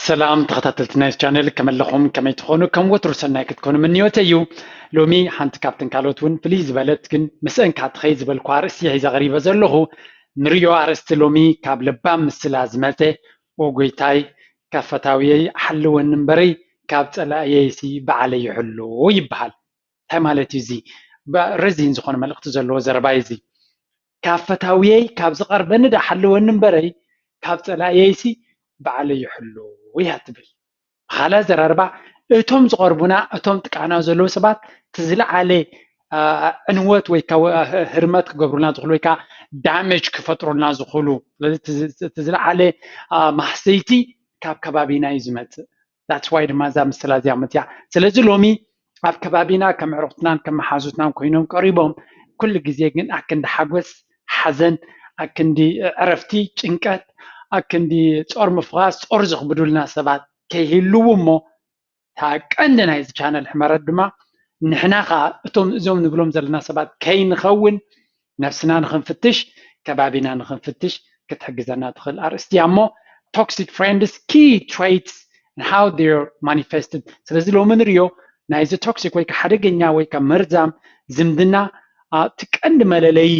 ሰላም ተኸታተልቲ ናይዚ ቻነል፣ ከመለኹም ከመይ ትኾኑ? ከም ወትሩ ሰናይ ክትኮኑ ምንዮተ እዩ። ሎሚ ሓንቲ ካብተን ካልኦት እውን ፍልይ ዝበለት ግን ምስአን ካትኸይ ዝበልኩ ኣርእስቲ ሒዘ ቀሪበ ዘለኹ። ንሪኦ ኣርእስቲ ሎሚ ካብ ለባም ምስላ ዝመጸ፣ ኦ ጎይታይ፣ ካብ ፈታውየይ ሓልወኒ እምበረይ ካብ ጸላእየይሲ ባዕለይ ይሕሉ ይበሃል። እንታይ ማለት እዩ እዚ? ረዚን ዝኾነ መልእኽቲ ዘለዎ ዘረባ እዩ እዚ። ካብ ፈታውየይ ካብ ዝቐርበኒ ዳ ሓልወኒ እምበረይ ካብ ጸላእየይሲ ባዕለይ ይሕሉ እያ ትብል። ብኻልእ ኣዘራርባ እቶም ዝቐርቡና፣ እቶም ጥቃና ዘለዉ ሰባት እቲ ዝለዓለ ዕንወት ወይ ህርመት ክገብሩልና ዝኽእሉ ወይ ከዓ ዳሜጅ ክፈጥሩልና ዝኽእሉ፣ ስለዚ እቲ ዝለዓለ ማህሰይቲ ካብ ከባቢና እዩ ዝመፅእ። That's why ድማ እዛ ምስላ እዚኣ መፅያ። ስለዚ ሎሚ ኣብ ከባቢና ከም ዕሩኽትናን ከም መሓዙትናን ኮይኖም ቀሪቦም፣ ኩሉ ግዜ ግን ኣክንዲ ሓጎስ ሓዘን፣ ኣክንዲ ዕረፍቲ ጭንቀት፣ ኣክንዲ ጾር ምፍኻስ ጾር ዘኽብዱልና ሰባት ከይህልዉ እሞ፣ እታ ቀንዲ ናይዚ ቻነል ሕመረት ድማ ንሕና ኸዓ እቶም እዞም ንብሎም ዘለና ሰባት ከይንኸውን ነፍስና ንኽንፍትሽ፣ ከባቢና ንኽንፍትሽ ክትሕግዘና ትኽእል ኣርእስቲ እያ እሞ፣ toxic friends, key traits and how they're manifested። ስለዚ ሎሚ ንሪኦ ናይዚ ቶክሲክ ወይ ሓደገኛ ወይ መርዛም ዝምድና እቲ ቀንዲ መለለዪ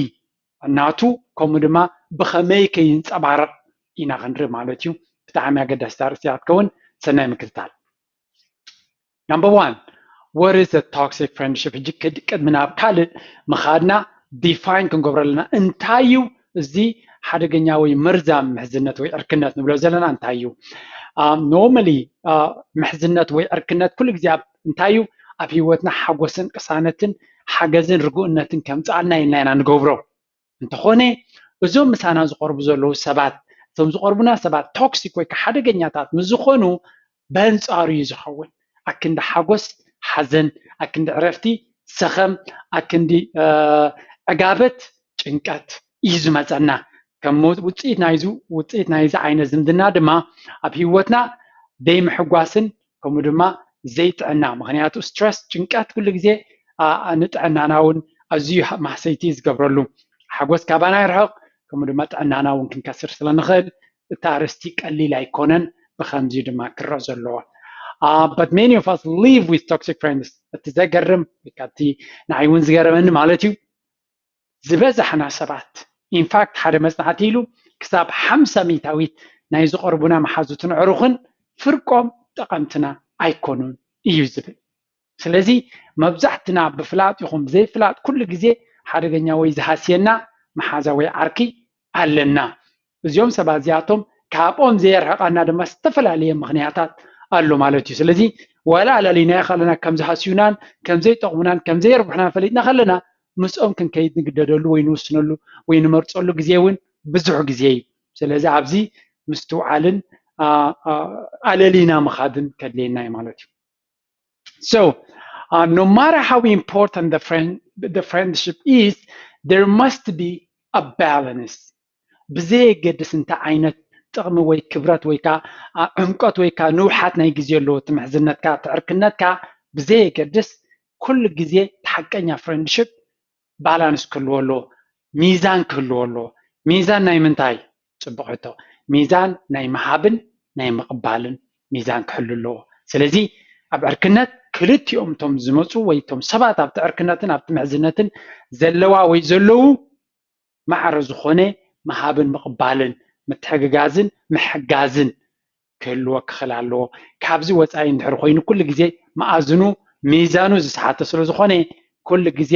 ናቱ ከምኡ ድማ ብኸመይ ከይንፀባረቕ ኢና ክንርኢ ማለት እዩ። ብጣዕሚ ኣገዳሲት ኣርእስቲ እያ ክትከውን። ሰናይ ምክትታል። Number one, what is a toxic friendship? ሕጂ ቅድሚ ናብ ካልእ ምኻድና ዲፋይን ክንገብሮ ኣለና። እንታይ እዩ እዚ ሓደገኛ ወይ መርዛም ምሕዝነት ወይ ዕርክነት ንብሎ ዘለና? እንታይ እዩ? ኖርማሊ ምሕዝነት ወይ ዕርክነት ኩሉ ግዜ እንታይ እዩ? ኣብ ህይወትና ሓጎስን ቅሳነትን ሓገዝን ርጉእነትን ከምፅኣልና ኢልና ኢና ንገብሮ። እንተኾነ እዞም ምሳና ዝቐርቡ ዘለዉ ሰባት፣ እቶም ዝቐርቡና ሰባት ቶክሲክ ወይ ሓደገኛታት ምስ ዝኾኑ በንፃሩ እዩ ዝኸውን። ኣክንዲ ሓጎስ ሓዘን፣ ኣክንዲ ዕረፍቲ ሰኸም፣ ኣክንዲ ዕጋበት ጭንቀት እዩ ዝመፀና። ከም ውፅኢት ናይዚ ውፅኢት ናይዚ ዓይነት ዝምድና ድማ ኣብ ህይወትና ዘይምሕጓስን ከምኡ ድማ ዘይጥዕና፣ ምኽንያቱ ስትረስ ጭንቀት ኩሉ ግዜ ንጥዕናና እውን ኣዝዩ ማህሰይቲ ዝገብረሉ፣ ሓጎስ ካባና ይርሕቕ፣ ከምኡ ድማ ጥዕናና እውን ክንከስር ስለ ንኽእል እቲ ኣርእስቲ ቀሊል ኣይኮነን። ብኸምዚ ድማ ክረእ ዘለዎ። But many of us live with toxic friends። እቲ ዘገርም ወይ ካብቲ ንዓይ እውን ዝገረመኒ ማለት እዩ ዝበዛሕና ሰባት ኢንፋክት ሓደ መፅናዕቲ ኢሉ ክሳብ ሓምሳ ሚእታዊት ናይ ዝቐርቡና መሓዙትን ዕሩኽን ፍርቆም ጠቐምትና ኣይኮኑን እዩ ዝብል። ስለዚ መብዛሕትና ብፍላጥ ይኹን ብዘይፍላጥ ኩሉ ግዜ ሓደገኛ ወይ ዝሃስየና መሓዛ ወይ ዓርኪ ኣለና። እዚኦም ሰባት እዚኣቶም ካብኦም ዘየርሕቐና ድማ ዝተፈላለየ ምኽንያታት ኣሎ ማለት እዩ። ስለዚ ዋላ ኣላሊናዮ ከለና ከም ዝሃስዩናን ከም ዘይጠቕሙናን ከም ዘየርብሑናን ፈሊጥና ከለና ምስኦም ክንከይድ ንግደደሉ ወይ ንውስነሉ ወይ ንመርፀሉ ግዜ እውን ብዙሕ ግዜ እዩ። ስለዚ ኣብዚ ምስትውዓልን ኣለሊና ምኻድን ከድልየና እዩ ማለት እዩ። So no matter how important the friend the friendship is, there must be a balance. ብዘየገድስ እንታይ ዓይነት ጥቕሚ ወይ ክብረት ወይ ከዓ ዕምቀት ወይ ከዓ ንውሓት ናይ ግዜ ኣለዎ እቲ ምሕዝነትካ እቲ ዕርክነትካ ብዘየገድስ ኩሉ ግዜ ሓቀኛ ፍሬንድሽፕ ባላንስ ክህልዎ ኣለዎ፣ ሚዛን ክህልዎ ኣለዎ። ሚዛን ናይ ምንታይ? ፅቡቕ ሕቶ። ሚዛን ናይ ምሃብን ናይ ምቕባልን ሚዛን ክህሉ ኣለዎ። ስለዚ ኣብ ዕርክነት ክልቲኦም እቶም ዝመፁ ወይ እቶም ሰባት ኣብቲ ዕርክነትን ኣብቲ ምሕዝነትን ዘለዋ ወይ ዘለዉ ማዕረ ዝኾነ ምሃብን ምቕባልን ምትሕግጋዝን ምሕጋዝን ክህልዎ ክኽእል ኣለዎ። ካብዚ ወፃኢ እንድሕር ኮይኑ ኩሉ ግዜ መኣዝኑ ሚዛኑ ዝሰሓተ ስለ ዝኾነ ኩሉ ግዜ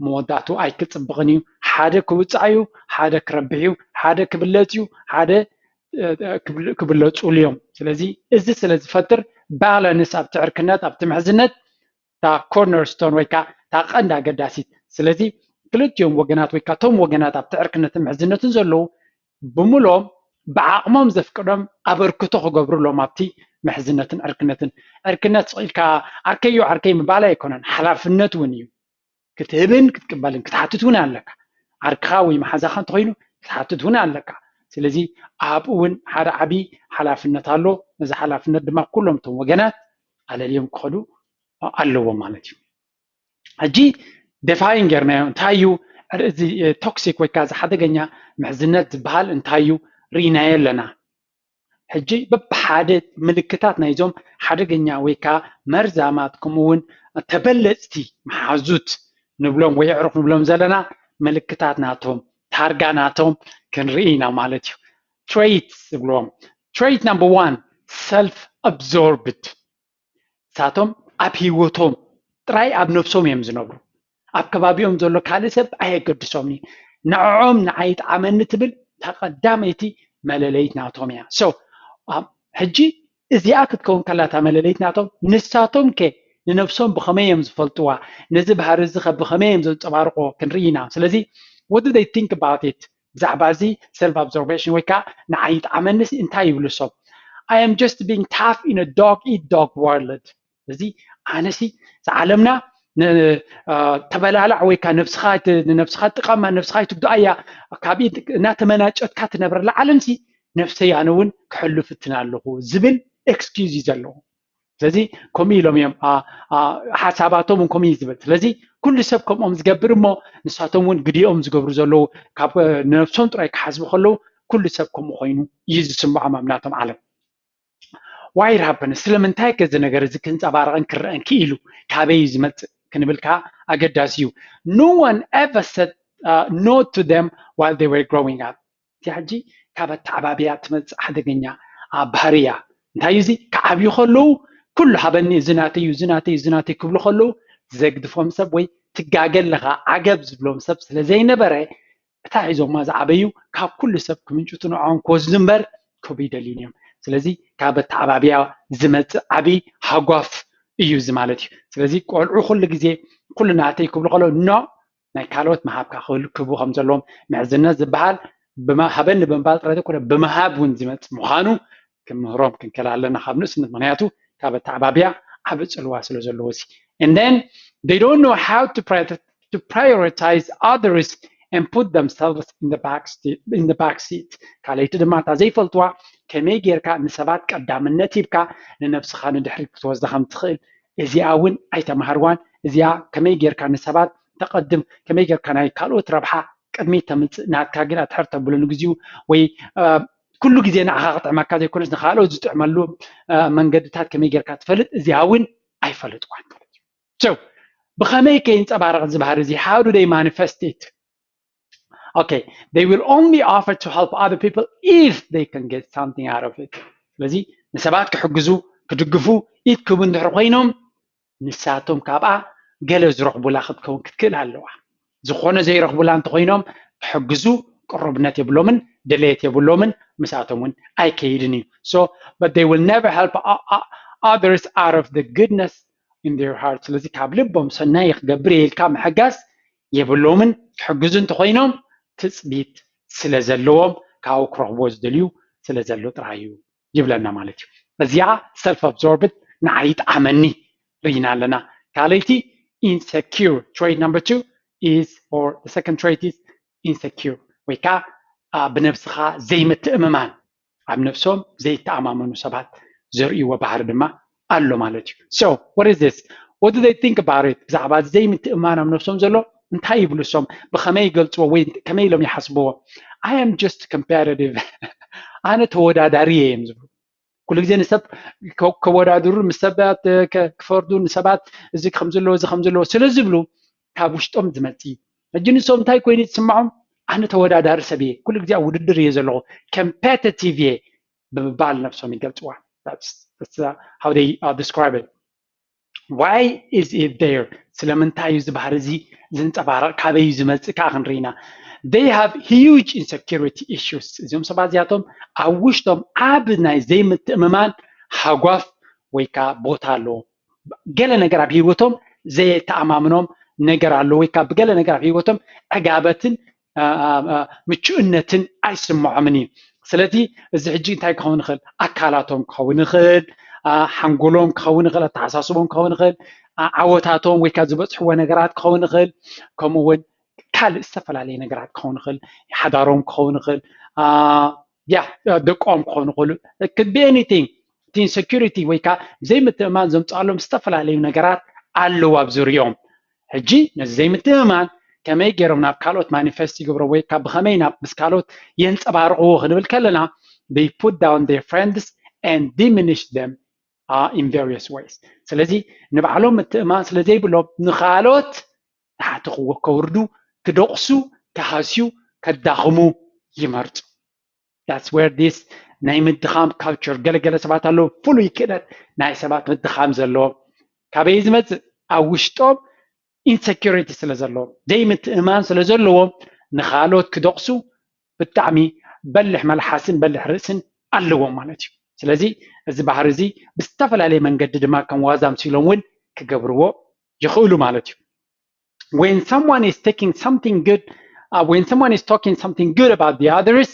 መወዳእትኡ ኣይክፅብቕን እዩ። ሓደ ክውፃእ እዩ፣ ሓደ ክረብሕ እዩ፣ ሓደ ክብለፅ እዩ፣ ሓደ ክብለፁሉ እዮም። ስለዚ እዚ ስለ ዝፈጥር ባላንስ ኣብቲ ዕርክነት ኣብቲ ምሕዝነት እታ ኮርነር ስቶን ወይ ከዓ እታ ቀንዲ ኣገዳሲት። ስለዚ ክልቲኦም ወገናት ወይ ከዓ እቶም ወገናት ኣብቲ ዕርክነትን ምሕዝነትን ዘለዉ ብምሎም ብዓቕሞም ዘፍቅዶም ኣበርክቶ ክገብሩ ኣለዎም ኣብቲ ምሕዝነትን ዕርክነትን። ዕርክነት ስቕ ኢልካ ዓርከዮ ዓርከይ ምባል ኣይኮነን፣ ሓላፍነት እውን እዩ። ክትህብን ክትቅበልን ክትሓትት እውን ኣለካ። ዓርክኻ ወይ መሓዛኻ እንተኾይኑ ክትሓትት እውን ኣለካ። ስለዚ ኣብኡ እውን ሓደ ዓብዪ ሓላፍነት ኣሎ። ነዚ ሓላፍነት ድማ ኩሎም እቶም ወገናት ኣለልዮም ክኸዱ ኣለዎም ማለት እዩ። ሕጂ ደፋይን ጌርናዮ እንታይ እዩ እዚ ቶክሲክ ወይ ከዓ እዚ ሓደገኛ ምሕዝነት ዝበሃል እንታይ እዩ ርኢናዮ ኣለና። ሕጂ በብሓደ ምልክታት ናይዞም ሓደገኛ ወይ ከዓ መርዛማት ከምኡ እውን ተበለፅቲ መሓዙት ንብሎም ወይ ኣዕሩኽ ንብሎም ዘለና ምልክታት ናቶም ታርጋ ናቶም ክንርኢ ኢና ማለት እዩ። Traits ዝብልዎም trait number one self absorbed ንሳቶም ኣብ ህይወቶም ጥራይ ኣብ ነብሶም እዮም ዝነብሩ። ኣብ ከባቢኦም ዘሎ ካልእ ሰብ ኣየገድሶምን እዩ። ንዕኦም ንዓይ ይጥዓመኒ ትብል እታ ቀዳመይቲ መለለይት ናቶም እያ። So ሕጂ እዚኣ ክትከውን ከላ እታ መለለይት ናቶም ንሳቶም ከ ንነብሶም ብኸመይ እዮም ዝፈልጥዋ? ነዚ ባህሪ እዚ ከ ብኸመይ እዮም ዘንፀባርቆ ክንርኢ ኢና። ስለዚ what do they think about it? ብዛዕባ እዚ self absorption ወይ ከዓ ንዓይ ይጥዓመኒ እንታይ ይብሉ ሰብ? I am just being tough in a dog eat dog world። እዚ ኣነሲ ዓለምና ተበላላዕ ወይ ከዓ ነብስኻ ነብስኻ ጥቀማ ነብስኻ ይትጉድኣያ ካብ እናተመናጨትካ ትነብረላ ዓለምሲ ነብሰይ ኣነ እውን ክሕሉ ፍትን ኣለኹ ዝብል excuse እዩ ዘለዎ። ስለዚ ከምኡ ኢሎም እዮም ሓሳባቶም እውን ከምኡ እዩ ዝብል። ስለዚ ኩሉ ሰብ ከምኦም ዝገብር እሞ ንሳቶም እውን ግዲኦም ዝገብሩ ዘለዉ ካብ ነብሶም ጥራይ ክሓስቡ ከለዉ ኩሉ ሰብ ከምኡ ኮይኑ እዩ ዝስምዖም ኣብ ናቶም ዓለም። Why it happens? ስለምንታይ ከ እዚ ነገር እዚ ክንፀባረቕን ክረአን ክኢሉ? ካበይ እዩ ዝመፅእ ክንብል ከዓ ኣገዳሲ እዩ። No one ever said no to them while they were growing up። እዚኣ ሕጂ ካብ ኣተዓባብያ ትመፅእ ሓደገኛ ባህሪ እያ። እንታይ እዩ እዚ? ክዓብዩ ከለዉ ኩሉ ሃበኒ፣ እዚ ናተይ እዩ፣ እዚ ናተይ፣ እዚ ናተይ ክብሉ ከለዉ ዘግድፎም ሰብ ወይ ትጋገ ኣለኻ ዓገብ ዝብሎም ሰብ ስለ ዘይነበረ እታ ሒዞማ ዝዓበዩ ካብ ኩሉ ሰብ ክምንጭቱ ንዕኦም ክወስዱ እምበር ክህቡ ይደልዩን እዮም። ስለዚ ካብ ኣተዓባብያ ዝመፅእ ዓብዪ ሃጓፍ እዩ እዚ ማለት እዩ። ስለዚ ቆልዑ ኩሉ ግዜ ኩሉ ናተይ ክብሉ ከለዉ no ናይ ካልኦት ምሃብካ ክህሉ ክህቡ ከም ዘለዎም ምሕዝነት ዝበሃል ሃበኒ ብምባል ጥራይ ዘይኮነ ብምሃብ እውን ዝመፅእ ምዃኑ ክምህሮም ክንክእል ኣለና ካብ ንእስነት ምክንያቱ ካብ ኣተዓባብያ ዓቢ ፅልዋ ስለ ዘለዎ እዚ and then they don't know how to prioritize others and put themselves in the back seat ካልኣይቲ ድማ እታ ዘይፈልጥዋ ከመይ ጌርካ ንሰባት ቀዳምነት ሂብካ ንነብስኻ ንድሕሪት ክትወስዳ ከም ትኽእል እዚኣ እውን ኣይተማሃርዋን እዚኣ ከመይ ጌርካ ንሰባት ተቐድም ከመይ ጌርካ ናይ ካልኦት ረብሓ ቅድሚት ተምፅእ ናትካ ግን ኣትሕር ተብሎ ንግዚኡ ወይ ኩሉ ግዜ ንዓኻ ክጥዕመካ ዘይኮነስ ንካልኦት ዝጥዕመሉ መንገድታት ከመይ ጌርካ ትፈልጥ እዚኣ እውን ኣይፈልጥዋን ማለት እዩ። ብኸመይ ከ ይንፀባረቕ እዚ ባህሪ እዚ? How do they manifest it? Okay, they will only offer to help other people if they can get something out of it. ስለዚ ንሰባት ክሕግዙ ክድግፉ ኢድ ክህቡ እንድሕር ኮይኖም ንሳቶም ካብኣ ገለ ዝረኽቡላ ክትከውን ክትክእል ኣለዋ። ዝኾነ ዘይረኽቡላ እንተኮይኖም ክሕግዙ ቅሩብነት የብሎምን ድሌት የብሎምን ምስኣቶም እውን ኣይከይድን እዩ። So but they will never help others out of the goodness in their heart። ስለዚ ካብ ልቦም ሰናይ ክገብር እየ ኢልካ ምሕጋዝ የብሎምን። ክሕግዙ እንተኮይኖም ትፅቢት ስለ ዘለዎም ካብኡ ክረኽቦ ዝደልዩ ስለ ዘሎ ጥራይ እዩ ይብለና ማለት እዩ። እዚኣ self absorbed ንዓይ ይጥዓመኒ ርኢና ኣለና። ካልኣይቲ insecure trait number two is or the second trait is insecure ወይ ከዓ ብነብስኻ ዘይምትእምማን ኣብ ነብሶም ዘይተኣማመኑ ሰባት ዘርእይዎ ባህሪ ድማ ኣሎ ማለት እዩ። So what is this? What do they think about it? ብዛዕባ ዘይምትእምማን ኣብ ነብሶም ዘሎ እንታይ ይብሉ እሶም? ብኸመይ ይገልፅዎ ወይ ከመይ ኢሎም ይሓስብዎ? I am just competitive ኣነ ተወዳዳሪ እየ እዮም ዝብሉ። ኩሉ ግዜ ንሰብ ከወዳድሩ ምስ ሰባት ክፈርዱ ንሰባት እዚ ከም ዘለዎ እዚ ከም ዘለዎ ስለ ዝብሉ ካብ ውሽጦም ዝመፅእ እዩ። ሕጂ ንሶም እንታይ ኮይኑ ዝስምዖም ኣነ ተወዳዳሪ ሰብ እየ ኩሉ ግዜ ኣብ ውድድር እየ ዘለኹ competitive እየ ብምባል ነብሶም ይገልፅዋ። How they describe it. Why is it there? ስለምንታይ እዩ እዚ ባህሪ እዚ ዝንፀባረቕ? ካበይ እዩ ዝመፅእ ከዓ ክንርኢና። They have huge insecurity issues። እዚኦም ሰባት እዚኣቶም ኣብ ውሽጦም ዓብ ናይ ዘይምትእምማን ሃጓፍ ወይ ከዓ ቦታ ኣለዎም። ገለ ነገር ኣብ ህይወቶም ዘየተኣማምኖም ነገር ኣሎ ወይ ከዓ ብገለ ነገር ኣብ ህይወቶም ዕጋበትን ምቹእነትን ኣይስምዖምን እዩ። ስለዚ እዚ ሕጂ እንታይ ክኸውን ይኽእል? ኣካላቶም ክኸውን ይኽእል፣ ሓንጎሎም ክኸውን ይኽእል፣ ኣተሓሳስቦም ክኸውን ይኽእል፣ ዓወታቶም ወይ ከዓ ዝበፅሕዎ ነገራት ክኸውን ይኽእል፣ ከምኡ እውን ካልእ ዝተፈላለዩ ነገራት ክኸውን ይኽእል፣ ሓዳሮም ክኸውን ይኽእል፣ ያ ደቆም ክኾኑ ይኽእሉ፣ could be anything። እቲ insecurity ወይ ከዓ ዘይምትእማን ዘምፅኣሎም ዝተፈላለዩ ነገራት ኣለዉ ኣብ ዙሪኦም። ሕጂ ነዚ ዘይምትእምማን ከመይ ገይሮም ናብ ካልኦት ማኒፌስት ይገብሮ ወይ ካብ ብኸመይ ናብ ምስ ካልኦት የንፀባርቕዎ ክንብል ከለና they put down their friends and diminish them uh, in various ways. ስለዚ ንባዕሎም ምትእማን ስለ ዘይብሎም ንኻልኦት ታሕቲ ክወ- ከውርዱ፣ ክደቕሱ፣ ክሃስዩ፣ ከዳኽሙ ይመርፁ። That's where this ናይ ምድኻም culture ገለገለ ሰባት ኣለዉ ፍሉይ ክእለት ናይ ሰባት ምድኻም ዘለዎም ካበይ ዝመፅእ ኣብ ውሽጦም insecurity ስለ ዘለዎም ዘይምትእማን ስለ ዘለዎም ንኻልኦት ክደቕሱ ብጣዕሚ በልሕ መልሓስን በልሕ ርእስን ኣለዎም ማለት እዩ። ስለዚ እዚ ባህሪ እዚ ብዝተፈላለየ መንገዲ ድማ ከም ዋዛ ኣምሲሎም እውን ክገብርዎ ይኽእሉ ማለት እዩ። When someone is taking something good, uh, when someone is talking something good about the others,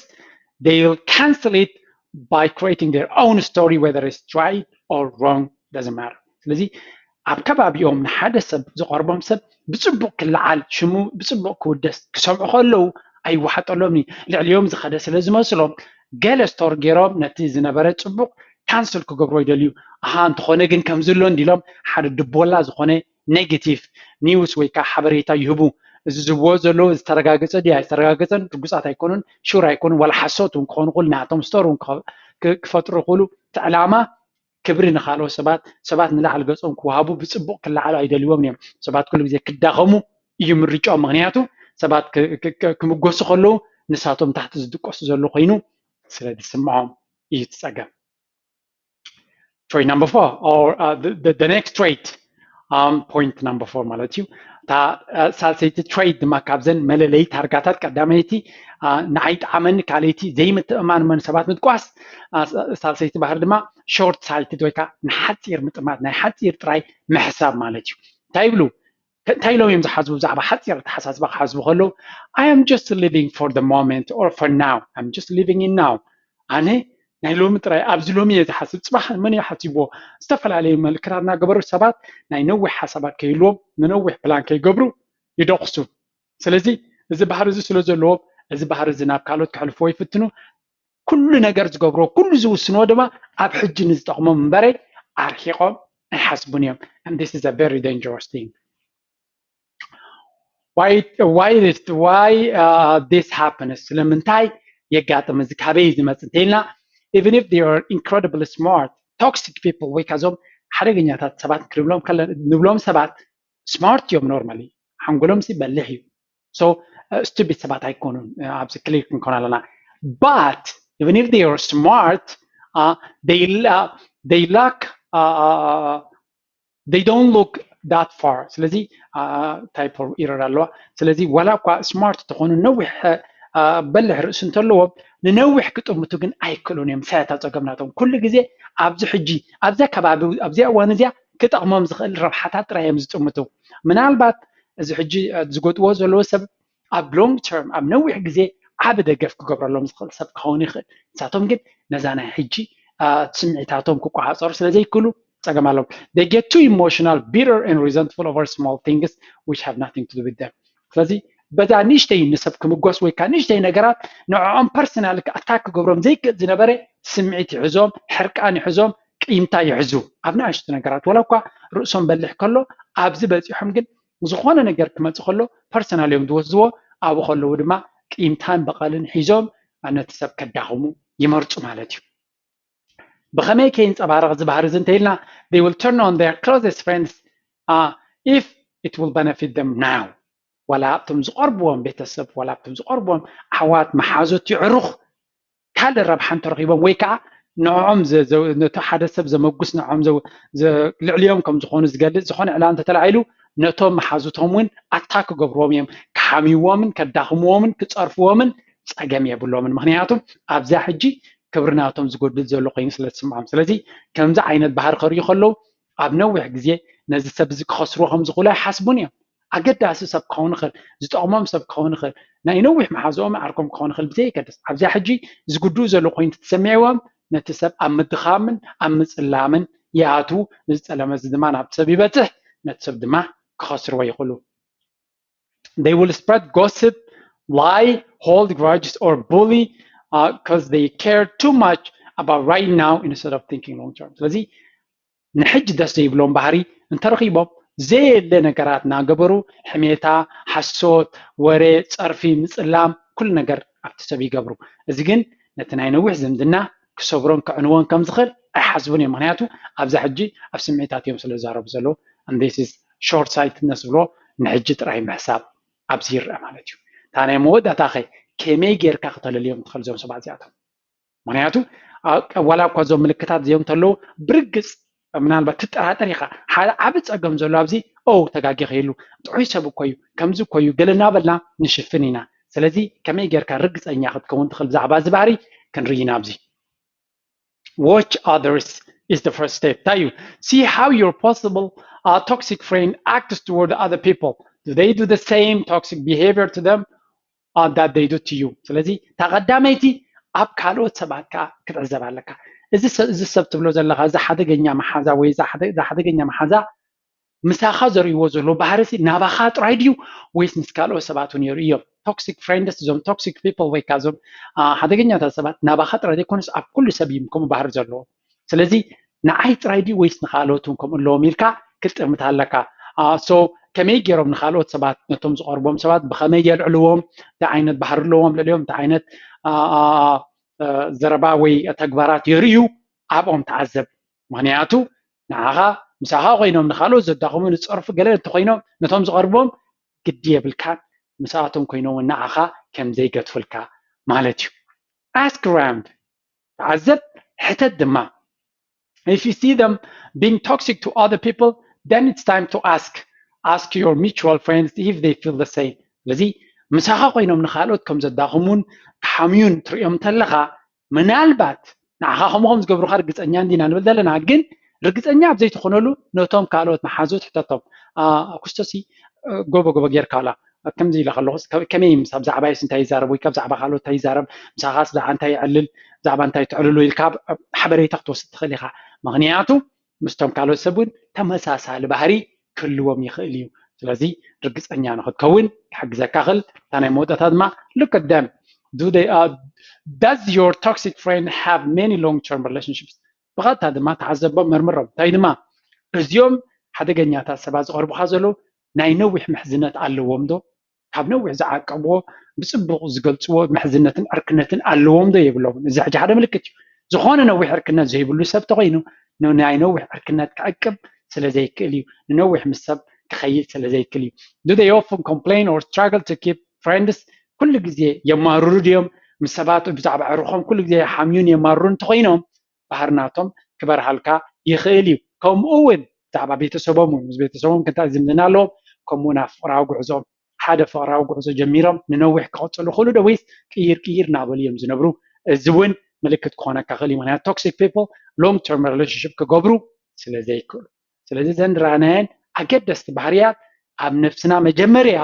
they will cancel it by creating their own story, whether it's right or wrong, doesn't matter. ስለዚ ኣብ ከባቢኦም ንሓደ ሰብ ዝቐርቦም ሰብ ብፅቡቅ ክለዓል ሽሙ ብፅቡቅ ክውደስ ክሰምዑ ከለዉ ኣይወሓጠሎምን እዩ። ልዕሊኦም ዝኸደ ስለ ዝመስሎም ገለ ስቶር ገይሮም ነቲ ዝነበረ ፅቡቅ ካንስል ክገብርዎ ይደልዩ። ኣሃ እንተኾነ ግን ከምዚ ኣሎ እንዲሎም ሓደ ድቦላ ዝኾነ negative news ወይ ከዓ ሓበሬታ ይህቡ። እዚ ዝብዎ ዘለዉ ዝተረጋገፀ ድዩ ኣይተረጋገፀን ርጉፃት ኣይኮኑን፣ ሹር ኣይኮኑን፣ ዋላ ሓሶት እውን ክኾኑ ይኽእሉ፣ ናቶም ስቶር እውን ክኸ- ክ- ክፈጥሩ ይኽእሉ። እቲ ዕላማ ክብሪ ንኻልኦት ሰባት፣ ሰባት ንላዕሊ ገፆም ክወሃቡ ብፅቡቅ ክለዓሉ ኣይደልዎም እዮም። ሰባት ኩሉ ግዜ ክዳኸሙ እዩ ምርጫኦም። ምክንያቱ ሰባት ክ- ክ- ክ- ክምጎሱ ከለዉ ንሳቶም ታሕቲ ዝድቀሱ ዘሎ ኮይኑ ስለ ዝስምዖም እዩ እቲ ፀገም። Trait number four, or uh, the, the, the next trait, um, point number four ማለት እዩ። እታ uh, ሳልሰይቲ ትሬት ድማ ካብዘን መለለይ ታርጋታት ቀዳመይቲ uh, ንዓይ ጣዕመኒ ካልኣይቲ ዘይምትእማን መን ሰባት ምጥቋስ uh, ሳልሰይቲ ባህሪ ድማ short sighted ወይ ከዓ ንሓፂር ምጥማት ናይ ሓፂር ጥራይ ምሕሳብ ማለት እዩ። እንታይ ይብሉ እንታይ ኢሎም እዮም ዝሓስቡ ብዛዕባ ሓፂር ኣተሓሳስባ ክሓስቡ ከለዉ I am just living for the moment or for now, I'm just living in now። ኣነ ናይ ሎሚ ጥራይ ኣብዚ ሎሚ እየ ዝሓስብ፣ ፅባሕ መን እዩ ሓሲብዎ? ዝተፈላለዩ መልክታት እናገበሩ ሰባት ናይ ነዊሕ ሓሳባት ከይህልዎም ንነዊሕ ፕላን ከይገብሩ ይደቕሱ። ስለዚ እዚ ባህሪ እዚ ስለ ዘለዎም እዚ ባህሪ እዚ ናብ ካልኦት ክሕልፍዎ ይፍትኑ። ኩሉ ነገር ዝገብርዎ ኩሉ ዝውስንዎ ድማ ኣብ ሕጂ ንዝጠቕሞም እምበረይ ኣርሒቖም ኣይሓስቡን እዮም። And this is a very dangerous thing. Why, why, this, why uh, this happens? ስለምንታይ የጋጥም እዚ ካበይ ዝመፅእ እንተኢልና even if they are incredibly smart, toxic people ወይ ካዞም ሓደገኛታት ሰባት ክንብሎም ከለ- ንብሎም ሰባት smart እዮም normally ሓንጎሎም ሲ በልሕ እዩ so uh, stupid ሰባት ኣይኮኑን uh, ኣብዚ ክሊር ክንኮን ኣለና but even if they are smart uh, they, uh, they lack uh, uh, they don't look that far ስለዚ type of error ኣለዋ ስለዚ ዋላ እኳ smart ተኾኑ ነዊሕ በልሕ ርእሲ እንተለዎም ንነዊሕ ክጥምቱ ግን ኣይክእሉን እዮም ምሳያታ ፀገም ናቶም ኩሉ ግዜ ኣብዚ ሕጂ ኣብዚያ ከባቢ ኣብዚኣ እዋን እዚኣ ክጠቕሞም ዝኽእል ረብሓታት ጥራይ እዮም ዝጥምቱ ምናልባት እዚ ሕጂ ዝጎጥዎ ዘለዉ ሰብ ኣብ long term ኣብ ነዊሕ ግዜ ዓቢ ደገፍ ክገብረሎም ዝኽእል ሰብ ክኸውን ይኽእል ንሳቶም ግን ነዛ ናይ ሕጂ ስምዒታቶም ክቆፃፀሩ ስለ ዘይክእሉ ፀገም ኣለዎም they get too emotional bitter and resentful over small things which have nothing to do with them ስለዚ በዛ ንእሽተይ ንሰብ ክምጎስ ወይ ከዓ ንእሽተይ ነገራት ንዕኦም personally ኣታክ ክገብሮም ዘይክእል ዝነበረ ስምዒት ይሕዞም ሕርቃን ይሕዞም ቂምታ ይሕዙ ኣብ ንኣሽቱ ነገራት ወላ እኳ ርእሶም በልሕ ከሎ ኣብዚ በፂሖም ግን ዝኾነ ነገር ክመፅእ ከሎ personally እዮም ዝወስድዎ ኣብኡ ከለዉ ድማ ቂምታን በቐልን ሒዞም ነቲ ሰብ ከዳኽሙ ይመርፁ ማለት እዩ ብኸመይ ከይንፀባረቕ እዚ ባህሪ እዚ እንተኢልና they will turn on their closest friends uh, if it will benefit them now ዋላ ኣብቶም ዝቐርብዎም ቤተሰብ ዋላ ኣብቶም ዝቐርብዎም ኣሕዋት መሓዙት ይዕሩኽ ካልእ ረብሓ እንተረኺቦም ወይ ከዓ ንዕኦም ነቲ ሓደ ሰብ ዘመጉስ ንዕኦም ልዕሊኦም ከም ዝኾኑ ዝገልፅ ዝኾነ ዕላ እንተተላዒሉ ነቶም መሓዙቶም እውን ኣታክ ክገብርዎም እዮም ክሓምይዎምን ከዳኽምዎምን ክፀርፍዎምን ፀገም የብሎምን ምክንያቱ ኣብዛ ሕጂ ክብሪ ናቶም ዝጎድል ዘሎ ኮይኑ ስለ ዝስምዖም ስለዚ ከምዚ ዓይነት ባህሪ ከርእዩ ከለዉ ኣብ ነዊሕ ግዜ ነዚ ሰብ እዚ ክኸስርዎ ከም ዝኽእሉ ኣይሓስቡን እዮም ኣገዳሲ ሰብ ክኸውን ይኽእል ዝጠቕሞም ሰብ ክኸውን ይኽእል ናይ ነዊሕ መሓዝኦም ዓርኮም ክኸውን ይኽእል ብዘየገድስ ኣብዚኣ ሕጂ ዝጉድኡ ዘሎ ኮይኑ ተሰሚዕዎም ነቲ ሰብ ኣብ ምድኻምን ኣብ ምፅላምን ይኣትዉ ንዝፀለመ እዚ ድማ ናብቲ ሰብ ይበፅሕ ነቲ ሰብ ድማ ክኸስርዎ ይኽእሉ they will spread gossip, lie, hold grudges, or bully because uh, they care too much about right now instead of thinking long term. ስለዚ ንሕጂ ደስ ዘይብሎም ባህሪ እንተረኺቦም ዘየለ ነገራት እናገበሩ ሕሜታ፣ ሓሶት፣ ወረ፣ ፀርፊ፣ ምፅላም ኩሉ ነገር ኣብቲ ሰብ ይገብሩ። እዚ ግን ነቲ ናይ ነዊሕ ዝምድና ክሰብሮን ከዕንዎን ከም ዝኽእል ኣይሓስቡን እዮም። ምክንያቱ ኣብዛ ሕጂ ኣብ ስምዒታት እዮም ስለ ዝዛረቡ ዘለዉ። And this is short sightedness ብሎ ንሕጂ ጥራይ ምሕሳብ ኣብዚ ይረአ ማለት እዩ። እታ ናይ መወዳእታ ኸ ከመይ ጌርካ ክተለልዮም ትኽእል እዞም ሰባት እዚኣቶም? ምክንያቱ ዋላ እኳ እዞም ምልክታት እዚኦም እንተለዉ ብርግፅ ምናልባት ትጠራጠር ኢኻ። ሓደ ዓቢ ፀገም ዘሎ ኣብዚ ኦ ተጋጊኸ ኢሉ ጥዑይ ሰብ እኮ እዩ ከምዚ እኮ እዩ ገለ እናበልና ንሽፍን ኢና። ስለዚ ከመይ ጌርካ ርግፀኛ ክትከውን ትኽእል ብዛዕባ እዚ ባህሪ ክንርኢ ኢና ኣብዚ። Watch others is the first step። እንታይ እዩ? See how your possible uh, toxic friend acts toward other people. Do they do the same toxic behavior to them uh, that they do to you? ስለዚ እታ ቀዳመይቲ ኣብ ካልኦት ሰባት ከዓ ክትዕዘብ ኣለካ። እዚ ሰብ ትብሎ ዘለካ እዚ ሓደገኛ መሓዛ ወይ እዛ ሓደገኛ መሓዛ ምሳኻ ዘርእይዎ ዘሎ ባህርሲ ናባኻ ጥራይ ድዩ ወይስ ምስ ካልኦት ሰባት እውን የርእዮም? Toxic friends እዞም toxic people ወይ ከዓ እዞም ሓደገኛታት ሰባት ናባኻ ጥራይ ዘይኮነስ ኣብ ኩሉ ሰብ እዩ ከምኡ ባህሪ ዘለዎ። ስለዚ ንዓይ ጥራይ ድዩ ወይስ ንካልኦት እውን ከምኡ ኣለዎም ኢልካ ክትጥምት ኣለካ። So ከመይ ገይሮም ንካልኦት ሰባት ነቶም ዝቐርቦም ሰባት ብኸመይ የልዕልዎም? እንታይ ዓይነት ባህሪ ኣለዎም ልዕሊኦም? እንታይ ዓይነት ዘረባ ወይ ተግባራት የርእዩ? ኣብኦም ተዓዘብ። ምክንያቱ ንዓኻ ምሳኻ ኮይኖም ንካልኦት ዘዳኽሙ ንፀርፉ ገለ እንተኮይኖም ነቶም ዝቐርቦም ግዲ የብልካን። ምስኣቶም ኮይኖም ንዓኻ ከም ዘይገድፉልካ ማለት እዩ። Ask around። ተዓዘብ፣ ሕተት ድማ። If you see them being toxic to other people, then it's time to ask. Ask your mutual friends if they feel the same. ስለዚ ምሳኻ ኮይኖም ንካልኦት ከም ዘዳኽሙን ክሓምዩን ትርእዮም እንተለኻ ምናልባት ንዓኻ ከምኡ ከም ዝገብሩኻ ርግፀኛ እንዲና ንብል ዘለና፣ ግን ርግፀኛ ኣብ ዘይትኾነሉ ነቶም ካልኦት መሓዙት ሕተቶም። ኩስቶሲ ጎቦ ጎቦ ጌርካ ላ ከምዚ ኢለ ከለኹስ ከመይ ምስ ብዛዕባይስ እንታይ ይዛረብ ወይ ካብ ዛዕባ ካልኦት እንታይ ይዛረብ፣ ምሳኻስ ደኣ እንታይ ይዕልል፣ ብዛዕባ እንታይ ትዕልሉ ኢልካ ሓበሬታ ክትወስድ ትኽእል ኢኻ። ምክንያቱ ምስቶም ካልኦት ሰብ እውን ተመሳሳሊ ባህሪ ክህልዎም ይኽእል እዩ። ስለዚ ርግፀኛ ንክትከውን ክሕግዘካ ክእል። እታ ናይ መወዳእታ ድማ look at them. Do they uh, does your toxic friend have many long term relationships? ብቐጥታ ድማ ተዓዘቦም፣ መርምሮም። እንታይ ድማ እዚኦም ሓደገኛታት ሰባት ዝቐርቡኻ ዘለዉ ናይ ነዊሕ ምሕዝነት ኣለዎም ዶ? ካብ ነዊሕ ዝዓቀብዎ ብፅቡቕ ዝገልፅዎ ምሕዝነትን ዕርክነትን ኣለዎም ዶ የብሎምን? እዚ ሕጂ ሓደ ምልክት እዩ። ዝኾነ ነዊሕ ዕርክነት ዘይብሉ ሰብ ተኮይኑ ናይ ነዊሕ ዕርክነት ክዕቅብ ስለ ዘይክእል እዩ። ንነዊሕ ምስ ሰብ ክኸይድ ስለ ዘይክእል እዩ። Do they often complain or struggle to keep friends? ኩሉ ግዜ የማርሩ ድዮም? ምስ ሰባት ብዛዕባ ዕርኾም ኩሉ ግዜ ሓምዩን የማርሩ እንተኮይኖም ባህርናቶም ክበርሃልካ ይኽእል እዩ። ከምኡ እውን ብዛዕባ ቤተሰቦም እውን ምስ ቤተሰቦም ክንታይ ዝምድና ኣለዎም፣ ከምኡ እውን ኣብ ፍቕራዊ ጉዕዞም ሓደ ፍቕራዊ ጉዕዞ ጀሚሮም ንነዊሕ ክቐፅሉ ክእሉ ዶ ወይስ ቅይር ቅይር እናበሉ እዮም ዝነብሩ? እዚ እውን ምልክት ክኾነካ ክእል እዩ። ምክንያቱ toxic people long term relationship ክገብሩ ስለ ዘይክእሉ። ስለዚ እዘን ዝረኣናየን ኣገደስቲ ባህርያት ኣብ ነብስና መጀመርያ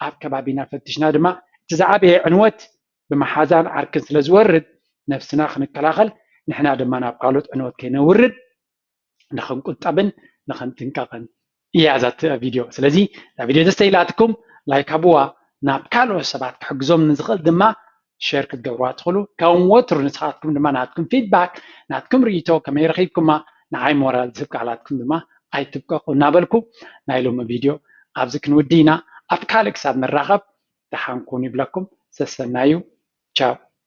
ኣብ ከባቢና ፈትሽና ድማ እቲ ዝዓበየ ዕንወት ብመሓዛን ዓርክን ስለ ዝወርድ ነብስና ክንከላኸል ንሕና ድማ ናብ ካልኦት ዕንወት ከይነውርድ ንኽንቁጠብን ንኽንጥንቀቕን እያ እዛ ቪድዮ። ስለዚ እዛ ቪድዮ ደስ ኢላትኩም ላይክ ሃብዋ፣ ናብ ካልኦት ሰባት ክሕግዞም ንዝኽእል ድማ ሸር ክትገብርዋ ትኽእሉ። ከም ወትሩ ንስኻትኩም ድማ ናትኩም ፊድባክ ናትኩም ርእይቶ ከመይ ረኺብኩማ ንዓይ ሞራል ዝህብ ቃላትኩም ድማ ኣይትብቀቑ እናበልኩ ናይ ሎሚ ቪድዮ ኣብዚ ክንውዲ ኢና። ኣብ ካልእ ክሳብ ንራኸብ ደሓን ኩኑ ይብለኩም። ሰሰናዩ። ቻው።